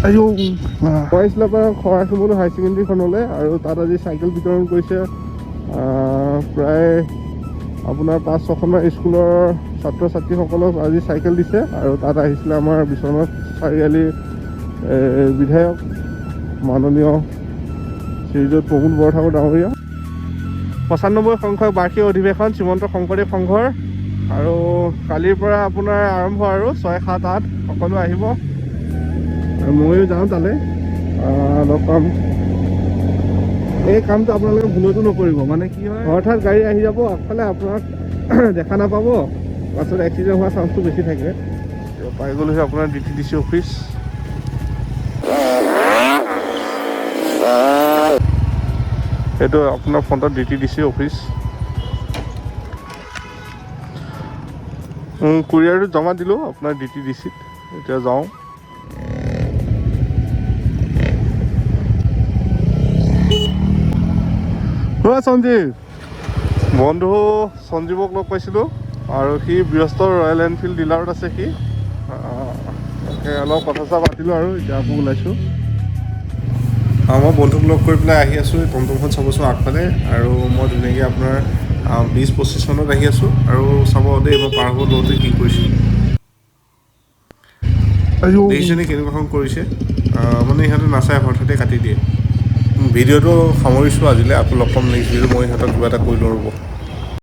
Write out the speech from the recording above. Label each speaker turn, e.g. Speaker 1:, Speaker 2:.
Speaker 1: মই আহিছিলোঁ আপোনাৰ খৰাশিমলু হায়াৰ ছেকেণ্ডেৰীখনলৈ আৰু তাত আজি চাইকেল বিতৰণ কৰিছে। প্ৰায় আপোনাৰ 5-6খনমান স্কুলৰ ছাত্ৰ ছাত্ৰীসকলক আজি চাইকেল দিছে। আৰু তাত আহিছিলে আমাৰ বিশ্বনাথ চাৰিআলিৰ বিধায়ক মাননীয় শ্ৰীযুত প্ৰমোদ বৰঠাকুৰ ডাঙৰীয়া। 95 সংখ্যক বাৰ্ষিক অধিৱেশন শ্ৰীমন্ত শংকৰদেৱ সংঘৰ আৰু কালিৰ পৰা আপোনাৰ আৰম্ভ আৰু 6, 7, 8 সকলো আহিব আৰু ময়ো যাওঁ তালৈ, লগ পাম। এই কামটো আপোনালোকে ভুলতো নকৰিব, মানে কি হয়, হঠাৎ গাড়ী আহি যাব আগফালে, আপোনাক দেখা নাপাব, পাছত এক্সিডেণ্ট হোৱাৰ চান্সটো বেছি থাকে। পাই গ'লোহি আপোনাৰ D T D C office. এইটো আপোনাৰ ফ্ৰণ্টত D T D C office. কুৰিয়াৰটো জমা দিলোঁ আপোনাৰ ডি টি ডি চিত, এতিয়া যাওঁ। সঞ্জীৱ বন্ধু সঞ্জীৱক লগ পাইছিলোঁ আৰু সি ব্যস্ত ৰয়েল এনফিল্ড ডিলাৰত আছে সি। তাকে অলপ কথা চথা পাতিলোঁ আৰু এতিয়া আকৌ ওলাইছোঁ। মই বন্ধুক লগ কৰি পেলাই আহি আছোঁ। এই টমটমখন চাবচোন আগফালে, আৰু মই ধুনীয়াকৈ আপোনাৰ 20-25 মানত আহি আছোঁ। আৰু চাব দেই, মই পাৰ হ'ব লওঁতে কি কৰিছোঁ দেখিছেনে, কেনেকুৱাখন কৰিছে। মানে ইহঁতে নাচায়, হঠাতে কাটি দিয়ে। ভিডিঅ'টো সামৰিছোঁ আজিলৈ, আকৌ লগ পাম নেক্সট ভিডিঅ'। মই ইহঁতক কিবা এটা কৰি লওঁ ৰ'ব।